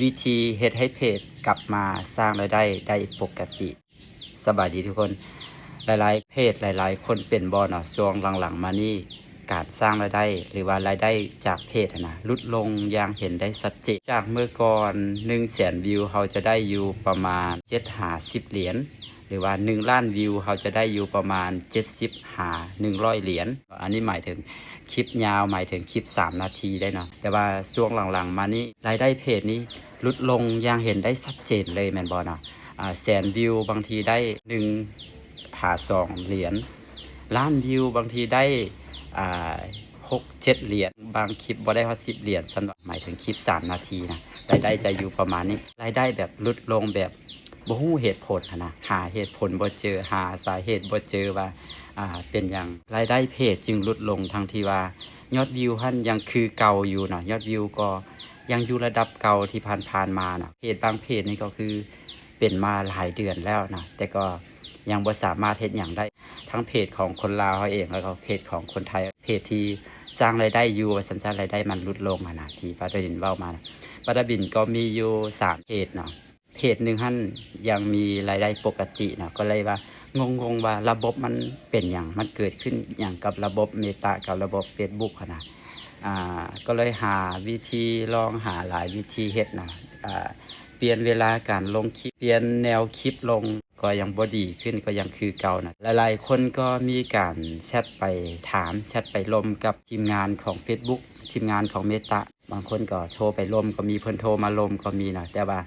ວິທີເຮັດໃຫ້ເພຈກັບມາສ້າງລາຍໄດ້ໄດ້ປົກກະຕິ. ສະບາຍດີທຸກຄົນ. ຫຼາຍໆເພຈ ຫຼາຍໆຄົນເປັນບໍ່ເນາະ? ຊ່ວງຫຼັງໆມານີ້ ການສ້າງລາຍໄດ້ ຫຼືວ່າລາຍໄດ້ຈາກເພຈຫັ້ນນະ ຫຼຸດລົງຢ່າງເຫັນໄດ້ຊັດເຈນ. ຈາກເມື່ອກ່ອນ ໜຶ່ງແສນວິວ ເຮົາຈະໄດ້ຢູ່ປະມານ ເຈັດຫາສິບຫຼຽນ ຫຼືວ່າ ໜຶ່ງລ້ານວິວ ເຮົາຈະໄດ້ຢູ່ປະມານ ເຈັດສິບຫາໜຶ່ງຮ້ອຍຫຼຽນ. ອັນນີ້ໝາຍເຖິງຄລິບຍາວ ໝາຍເຖິງຄລິບສາມນາທີໄດ້ເນາະ. ແຕ່ວ່າຊ່ວງຫຼັງໆມານີ້ ລາຍໄດ້ເພຈນີ້ຫຼຸດລົງຢ່າງເຫັນໄດ້ຊັດເຈນເລີຍ ແມ່ນບໍ່ເນາະ? ອາ ແສນວິວ ບາງທີໄດ້ໜຶ່ງຫາສອງຫຼຽນ, ລ້ານວິວ ບາງທີໄດ້ ອາ ຫົກເຈັດຫຼຽນ, ບາງຄລິບບໍ່ໄດ້ຮອດສິບຫຼຽນຊ້ຳເນາະ. ໝາຍເຖິງຄລິບສາມນາທີນະ ລາຍໄດ້ຈະຢູ່ປະມານນີ້. ລາຍໄດ້ແບບຫຼຸດລົງແບບ ບໍ່ຮູ້ເຫດຜົນຫັ້ນນະ, ຫາເຫດຜົນບໍ່ເຈີ, ຫາສາເຫດບໍ່ເຈີວ່າ ອາ ເປັນຫຍັງລາຍໄດ້ເພຈຈຶ່ງຫຼຸດລົງ ທັງທີ່ວ່າຍອດວິວຫັ້ນຍັງຄືເກົ່າຢູ່ເນາະ, ຍອດວິວກໍຍັງຢູ່ລະດັບເກົ່າທີ່ຜ່ານໆມາເນາະ. ເພຈບາງເພຈນີ້ກໍຄືເປັນມາຫຼາຍເດືອນແລ້ວເນາະ ແຕ່ກໍຍັງບໍ່ສາມາດເຮັດຫຍັງໄດ້. ທັງເພຈຂອງຄົນລາວເຮົາເອງ ແລ້ວກໍເພຈຂອງຄົນໄທ, ເພຈທີ່ສ້າງລາຍໄດ້ຢູ່ວ່າຊັ້ນຊະ, ລາຍໄດ້ມັນຫຼຸດລົງຫັ້ນນະ ທີ່ປາດາບິນເວົ້າມານະ. ປາດາບິນກໍມີຢູ່ສາມເພຈເນາະ. ເພຈໜຶ່ງຫັ້ນຍັງມີລາຍໄດ້ປົກກະຕິເນາະ, ກໍເລີຍວ່າງົງໆວ່າລະບົບມັນເປັນຫຍັງ, ມັນເກີດຂຶ້ນຫຍັງກັບລະບົບ Meta ກັບລະບົບ Facebook ຫັ້ນນະ. ອາ ກໍເລີຍຫາວິທີ, ລອງຫາຫຼາຍວິທີເຮັດນະ, ອາ ປ່ຽນເວລາການລົງຄລິບ, ປ່ຽນແນວຄລິບລົງ, ກໍຍັງບໍ່ດີຂຶ້ນ, ກໍຍັງຄືເກົ່ານະ. ຫຼາຍໆຄົນກໍມີການແຊັດໄປຖາມ, ແຊັດໄປລົມກັບທີມງານຂອງ Facebook, ທີມງານຂອງ Meta. ບາງຄົນກໍໂທໄປລົມກໍມີ, ເພິ່ນໂທມາລົມກໍມີນະ, ແຕ່ວ່າ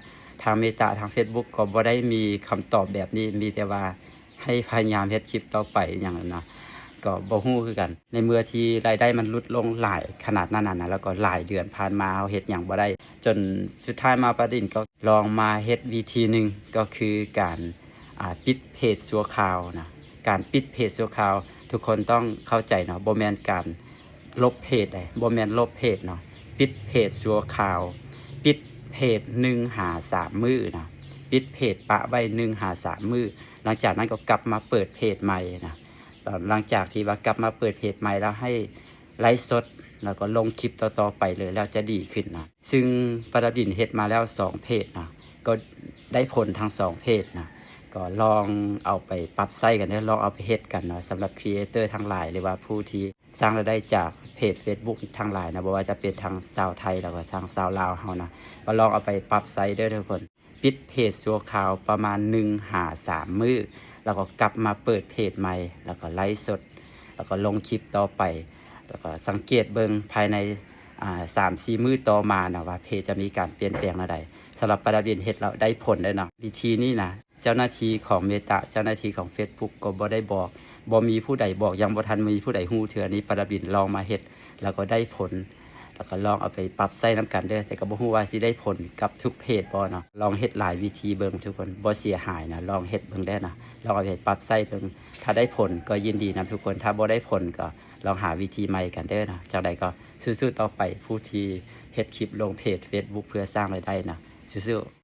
ທາງ Meta ທາງ Facebook ກໍບໍ່ໄດ້ມີຄຳຕອບແບບນີ້, ມີແຕ່ວ່າໃຫ້ພະຍາຍາມເຮັດຄລິບຕໍ່ໄປຫຍັງນະ, ກໍບໍ່ຮູ້ຄືກັນ. ໃນເມື່ອທີ່ລາຍໄດ້ມັນຫຼຸດລົງຫຼາຍຂະໜາດນັ້ນນະ, ແລ້ວກໍຫຼາຍເດືອນຜ່ານມາເຮົາເຮັດຫຍັງບໍ່ໄດ້, ຈົນສຸດທ້າຍມາປາດິນກໍລອງມາເຮັດວິທີໜຶ່ງ, ກໍຄືການ ອາ ປິດເພຈຊົ່ວຄາວນະ. ການປິດເພຈຊົ່ວຄາວ ທຸກຄົນຕ້ອງເຂົ້າໃຈເນາະ, ບໍ່ແມ່ນການລົບເພຈໃດ, ບໍ່ແມ່ນລົບເພຈເນາະ, ປິດເພຈຊົ່ວຄາວ, ປິດເພຈໜຶ່ງຫາສາມມື້ນະ, ປິດເພຈປະໄວ້ໜຶ່ງຫາສາມມື້, ຫຼັງຈາກນັ້ນກໍກັບມາເປີດເພຈໃໝ່ນະ. ຕອນຫຼັງຈາກທີ່ວ່າກັບມາເປີດເພຈໃໝ່ແລ້ວ ໃຫ້ໄລຟ໌ສົດ ແລ້ວກໍລົງຄລິບຕໍ່ໆໄປເລີຍ ແລ້ວຈະດີຂຶ້ນນະ. ຊຶ່ງປາດາບິນເຮັດມາແລ້ວສອງເພຈເນາະ, ກໍໄດ້ຜົນທັງສອງເພຈນະ, ກໍລອງເອົາໄປປັບໃຊ້ກັນເດີ, ລອງເອົາໄປເຮັດກັນເນາະ. ສຳລັບຄຣີເອເຕີທັງຫຼາຍ ຫຼືວ່າຜູ້ທີ່ສ້າງລາຍໄດ້ຈາກເພຈ Facebook ທັງຫຼາຍນະ, ບໍ່ວ່າຈະເປັນທັງຊາວໄທ ແລ້ວກໍທັງຊາວລາວເຮົານະ, ກໍລອງເອົາໄປປັບໃຊ້ເດີທຸກຄົນ. ປິດເພຈຊົ່ວຄາວປະມານໜຶ່ງຫາສາມມື້ ແລ້ວກໍກັບມາເປີດເພຈໃໝ່ ແລ້ວກໍໄລຟ໌ສົດ ແລ້ວກໍລົງຄລິບຕໍ່ໄປ ແລ້ວກໍສັງເກດເບິ່ງພາຍໃນ ອາ ສາມສີ່ມື້ຕໍ່ມານະ ວ່າເພຈຈະມີການປ່ຽນແປງແນວໃດ. ສຳລັບປາດາບິນເຮັດແລ້ວໄດ້ຜົນເດ້ເນາະ. ວິທີນີ້ນະ ເຈົ້າໜ້າທີ່ຂອງ Meta ເຈົ້າໜ້າທີ່ຂອງ Facebook ກໍບໍ່ໄດ້ບອກ, ບໍ່ມີຜູ້ໃດບອກ, ຍັງບໍ່ທັນມີຜູ້ໃດຮູ້ເທື່ອ. ນີ້ປາດາບິນລອງມາເຮັດ ແລ້ວກໍໄດ້ຜົນ ແລ້ວກໍລອງເອົາໄປປັບໃຊ້ນຳກັນເດີ. ແຕ່ກໍບໍ່ຮູ້ວ່າຊິໄດ້ຜົນກັບທຸກເພຈບໍ່ເນາະ, ລອງເຮັດຫຼາຍວິທີເບິ່ງທຸກຄົນ, ບໍ່ເສຍຫາຍນະ, ລອງເຮັດເບິ່ງເດີນະ, ລອງເອົາໄປປັບໃຊ້ເບິ່ງ. ຖ້າໄດ້ຜົນກໍຍິນດີນຳທຸກຄົນ, ຖ້າບໍ່ໄດ້ຜົນກໍລອງຫາວິທີໃໝ່ກັນເດີນະ. ຈັ່ງໃດກໍສູ້ໆຕໍ່ໄປ, ຜູ້ທີ່ເຮັດຄລິບລົງເພຈ Facebook ເພື່ອສ້າງລາຍໄດ້ນະ, ສູ້ໆ.